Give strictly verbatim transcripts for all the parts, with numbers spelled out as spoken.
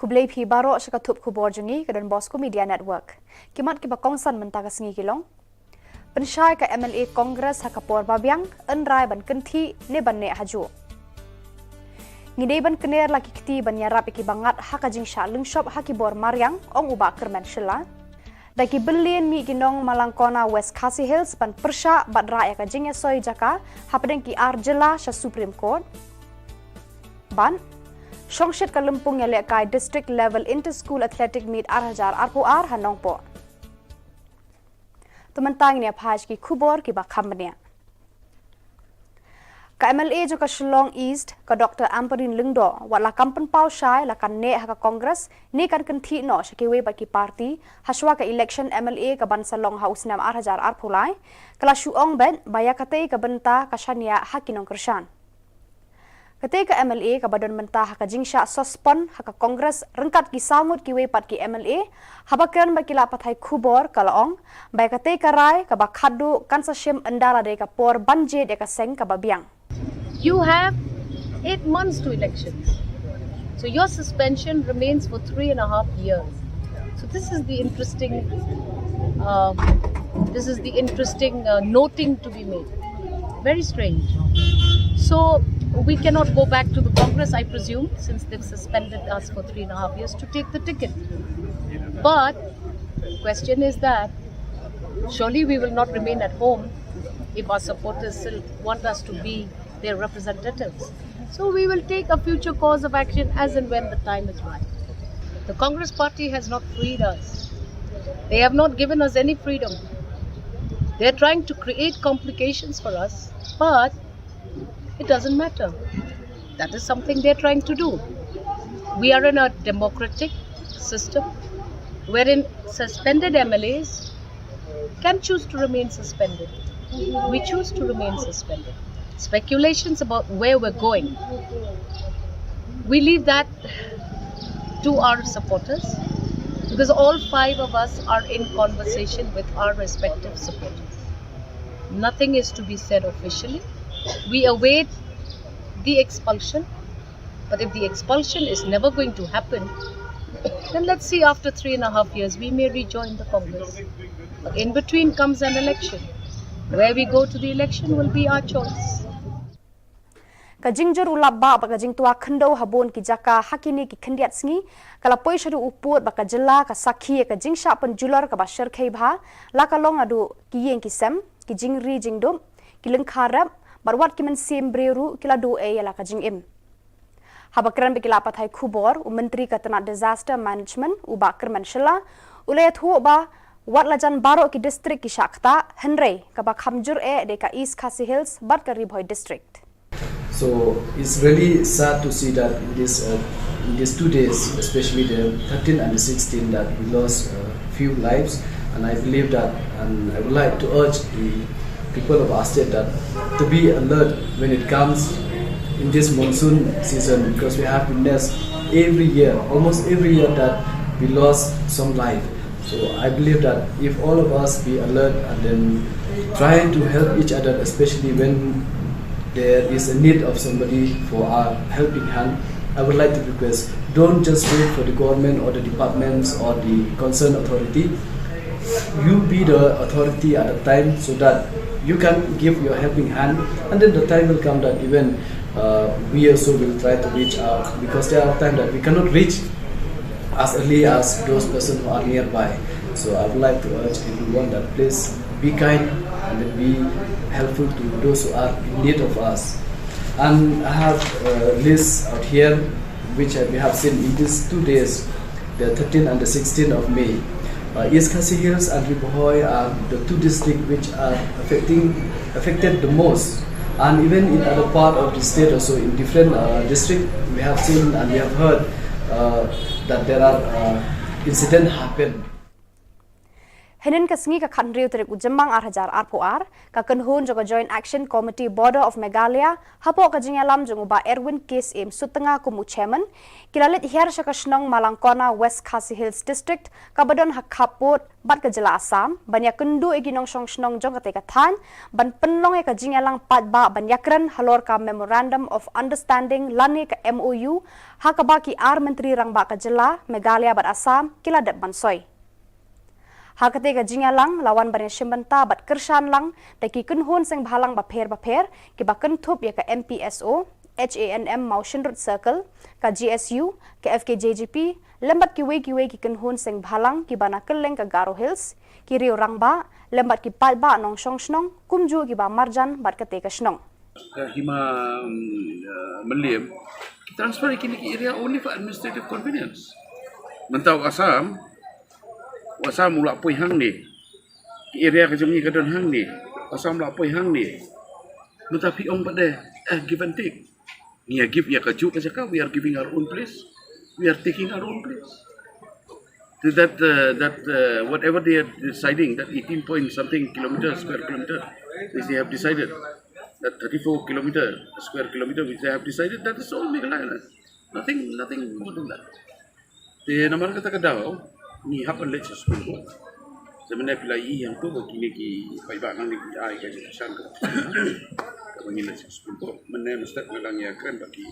Khublei phi baroh sha ka thup khubor jong ngi ka Don Bosco Media Network. Ki mat kiba kongsan mynta ka sngi ki long: Pynshai ka M L A Congress ha ka por ba biang, yn rai ban kynthih ne ban neh hajuh. Ngi dei ban kner la ki kti ban ïarap ïa ki ba ngat ha ka jingshah lyngshop ha ki bor mariang, ong u Bah Kyrmen Shylla. Da ki byllian mih ki nong Malangkona West Khasi Hills ban pyrshah bad rah ïa ka jingïasoi jaka hapdeng ki ar jylla sha Supreme Court. Bad shongshit ka lympung ïalehkai District Level Inter School Athletic Meet ar hajar arphew ar ha Nongpoh. To mynta ngin ïa phai sha ki khubor kiba kham bniah. Ka M L A jong ka Shillong East, ka Doctor Ampareen Lyngdoh, wat la kam pynpaw shai la kan neh ha ka Congress ne kan kynthih noh sha kiwei pat ki party hashwa ka election M L A ka ban sa long ha u snem ar hajar arphew lai, ka la shu ong beit ba ïa katei ka bynta ka shaniah ha ki nongkyrshan. Katei ka M L A kaba don mynta ha ka jingshah suspend ha ka Congress ryngkat ki saw ngut kiwei pat ki M L A, haba kren bad ki lad pathai khubor ka la ong ba ïa katei ka rai kaba khatduh kan sa shim ynda la dei ka por ban jied ïa ka seng kaba biang. You have eight months to elections. So your suspension remains for three and a half years. So this is the interesting, uh, this is the interesting uh, noting to be made. Very strange. So we cannot go back to the Congress, I presume, since they've suspended us for three and a half years to take the ticket. But question is that surely we will not remain at home if our supporters still want us to be their representatives. So we will take a future course of action as and when the time is right. The Congress party has not freed us. They have not given us any freedom. They're trying to create complications for us, but it doesn't matter. That is something they're trying to do. We are in a democratic system wherein suspended M L As can choose to remain suspended. We choose to remain suspended. Speculations about where we're going, we leave that to our supporters, because all five of us are in conversation with our respective supporters. Nothing is to be said officially. We await the expulsion. But if the expulsion is never going to happen, then let's see, after three and a half years, we may rejoin the Congress. But in between comes an election. Where we go to the election will be our choice. Ka jingjur u lap bah bad ka jingtwa khyndew ha bun ki jaka ha kine ki khyndiat sngi ka la poi shaduh u pud bad ka jylla ka sakhi ïa ka jingshah pynjulor kaba shyrkhei bha, la ka long naduh ki ïing ki sem, ki jingri jingdup, ki lyngkha rep, bad wat ki mynsiem briew ruh ki la duh ei ïa la ka jingim. Haba kren bad ki lad pathai khubor, u Myntri ka tnat Disaster Management, u Bah Kyrmen Shylla, u la ïathuh ba wat la jan baroh ki district ki shah ktah, hynrei kaba kham jur eh dei ka East Khasi Hills bad ka Ri Bhoi District. So it's really sad to see that in this uh, in these two days, especially the thirteen and the sixteen, that we lost a few lives. And I believe that, and I would like to urge the people of our state that to be alert when it comes in this monsoon season, because we have witnessed every year, almost every year, that we lost some life. So I believe that if all of us be alert and then try to help each other, especially when there is a need of somebody for our helping hand, I would like to request, don't just wait for the government or the departments or the concerned authority. You be the authority at the time so that you can give your helping hand, and then the time will come that even uh, we also will try to reach out, because there are times that we cannot reach as early as those persons who are nearby. So I would like to urge everyone that please be kind and then be helpful to those who are in need of us. And I have a list out here which we have seen in these two days, the thirteenth and the sixteenth of May. Uh, East Khasi Hills and Ri Bhoi are the two districts which are affecting affected the most. And even in other part of the state also, in different uh, district, we have seen and we have heard uh, that there are uh, incidents happen. Hynnin ka sngi ka khathynriew tarik u Jymmang ar hajar arphew ar, ka kynhun jong ka Joint Action Committee Border of Meghalaya, hapoh ka jingïalam jong u Bah Erwin K Syiem Sutnga kum u chairman, ki la leit hiar sha ka shnong Malangkona, West Khasi Hills District, kaba don ha khappud bad ka jylla Assam, ban ïakynduh ïa ki nongshong shnong jong katei ka thaiñ, ban pynlong ïa ka jingïalang paidbah ban ïakren halor ka Memorandum of Understanding lane ka M O U, ha kaba ki ar myntri rangbah ka jylla Meghalaya bad Assam ki la dep ban soi. Ha katei ka jingïalang la wan ban ïashim bynta bad kyrshan lang da ki kynhun seng bhalang bapher bapher, kiba kynthup ïa ka M P S O, H A N M Mawshynrut Circle, ka G S U, ka F K J G P, lem bad kiwei kiwei ki kynhun seng bhalang kiba na kylleng ka Garo Hills, ki riew rangbah, lem bad ki paidbah nongshong shnong, kumjuh kiba marjan bad katei ka shnong. Ka Hima, um, uh, Mylliem, ki transfer ïa kine ki area only for administrative convenience. Mynta u Assam, u Assam u la poi hangne. Ki area ka jong ngi ka don hangne. U Assam la poi hangne. Mynta phi ong pat de, eh, give and take. Ngi ïa give ïa kajuh ka jaka, we are giving our own place. We are taking our own place. So that, uh, that, uh, whatever they are deciding, that eighteen point something kilometer, square kilometer, which they have decided, that thirty-four kilometer, square kilometer, which they have decided, that is all Meghalaya land. Nothing, nothing more than that. Te namar kata ka daw, ngi hap ban leit sha Supreme Court. Te mynne phi la ïohi hangto ba kine ki paidbah nangne ki ai ka jingkyrshan kaba, kaba ngin leit sha Supreme Court. Mynne mynstep nga dang ïakren bad ki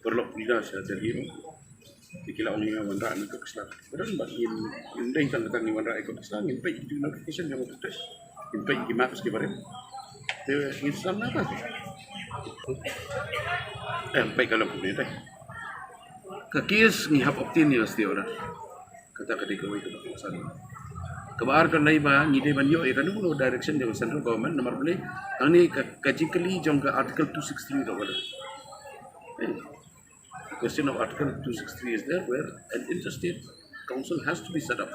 paralok pule sha Delhi ruh. Te ki la ong ïa nga wanrah ïa ka court ka sla. Ka don bad ngin, ngin dei tang kata, ngin wanrah ïa ka court ka sla, ngin peit ïa ki notification jong ka court. Ngin peit ïa ki marks ki barim. Te ngin sdang na ka. Eh, peit ka long kumne te. Ka case ngi hap obtain ïa ka stay order. Kata ka dei kawei kaba kongsan. Kaba ar ka dei ba ngi dei ban ïoh ïa kano kano direction jong ka central government, namar balei hangne ka, ka jingkylli jong ka Article two six three ruh ka don. Eh, the question of Article two six three is there, where an interstate council has to be set up.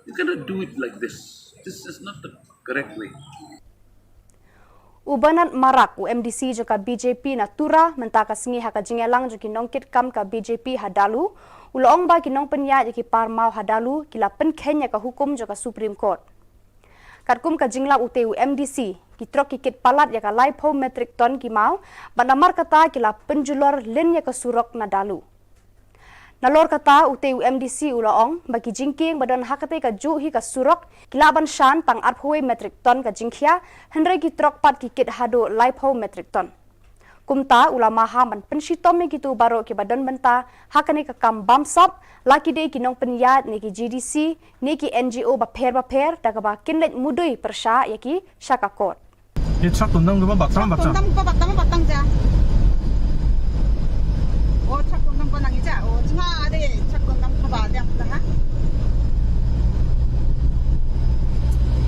You cannot do it like this. This is not the correct way. U Bernard Marak, u M D C jong ka B J P na Tura, mynta ka sngi ha ka jingïalang jong ki nongkitkam ka B J P ha Dalu, u la ong ba ki nongpynïaid ïa ki par maw ha Dalu ki la pynkheiñ ïa ka hukum jong ka Supreme Court. Katkum ka jinglap utei u M D C, ki trok ki kit palat ïa ka laiphew metric ton ki maw, bad namar kata ki la pynjulor lin ïa ka surok na Dalu. Nalor kata, utei u M D C u la ong ba ki jingkieng ba don ha katei kajuh hi ka surok ki lah ban shan tang arphew wei metric ton ka jingkhia, hynrei ki trok pat ki kit haduh laiphew metric ton. Kumta u la maham ban pynshitom ïa kito baroh kiba don bynta ha kane ka kam bamsap, la ki dei ki nongpynïaid ne ki G D C ne ki N G O bapher bapher, da kaba kin leit mudui pyrshah ïa ki sha ka court. Ye chak kondam ko ba batang batang. Kondam ko batang batang ja. O chak kondam ko nang ija. O chuma ade chak kondam ko ba de ta ha.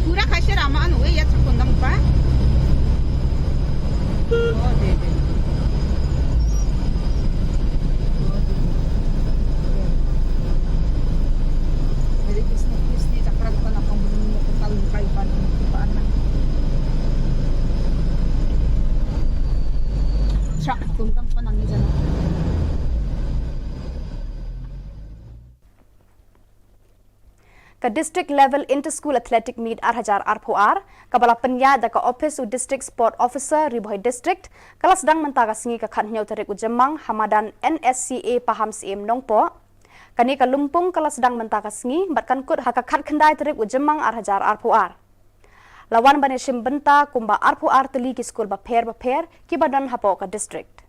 Pura khaisi rama anu ye chak kondam ba. O de de. O de. Hare Krishna, Krishna, chakra bukan apa, belum mau kekal, bukan iban, bukan anak. Chak kondam ko nang ija. Ka District Level Inter-School Athletic Meet ar hajar arphew ar, kaba la pynïaid da ka ophis u District Sport Officer Ri Bhoi District, ka la sdang mynta ka sngi ka khathynñiew tarik u Jymmang ha madan N S C A Pahamsyiem Nongpoh. Kane ka lympung ka la sdang mynta ka sngi bad kan kut ha ka khatkhyndai tarik u Jymmang ar hajar arphew ar. La wan ban ïashim bynta kumba arphew ar tylli ki skul bapher bapher kiba don hapoh ka district.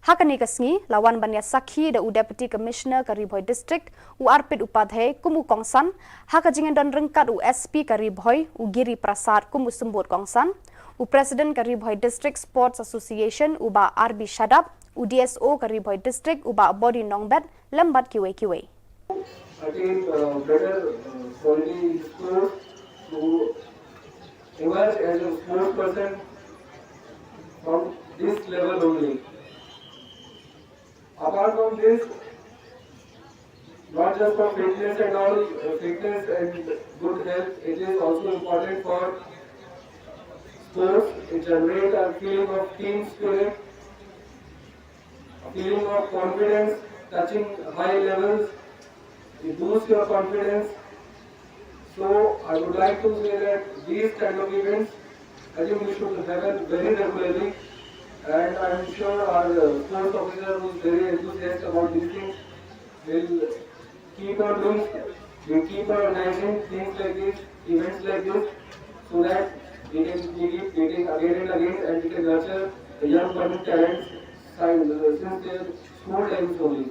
Ha kane ka sngi, la wan ban ïasakhi da u Deputy Commissioner ka Ri Bhoi District, u Arpit Upadhyay kum u kongsan, ha ka jingdon ryngkat u S P ka Ri Bhoi, u Giri Prasad kum u symbud kongsan, u President ka Ri Bhoi District Sports Association, u Bah R B Shadap, u D S O ka Ri Bhoi District, u Bah Body Nongbet, lem bad kiwei kiwei. Attain, uh, better, uh, quality sports to emerge as a sports person from this level only. Apart from this, not just for fitness and all, uh, fitness and good health, it is also important for sports. It generates a feeling of team spirit, a feeling of confidence touching high levels. It boosts your confidence. So I would like to say that these kind of events, I think we should have them very regularly. And I'm sure our uh, sports officer who is very enthusiastic about these things will keep on doing, will keep on organizing things like this, events like this, so that we can keep meeting again and again and we can nurture the young budding talents since their school times only.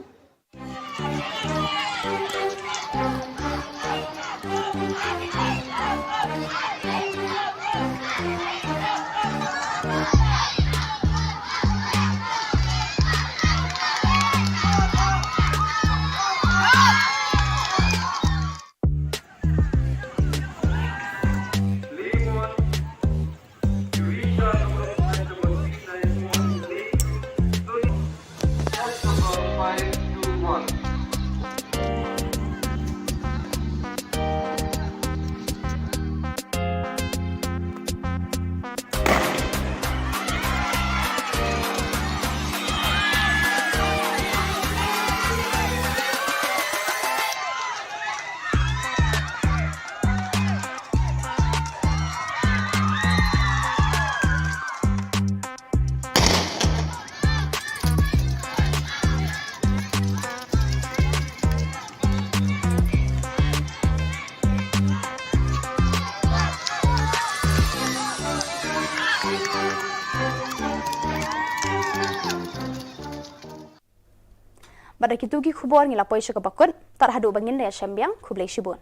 Bad da kitu ki khubor ngi la poi sha kaba kut, tad haduh ba ngin da ïashem biang, khublei shibun.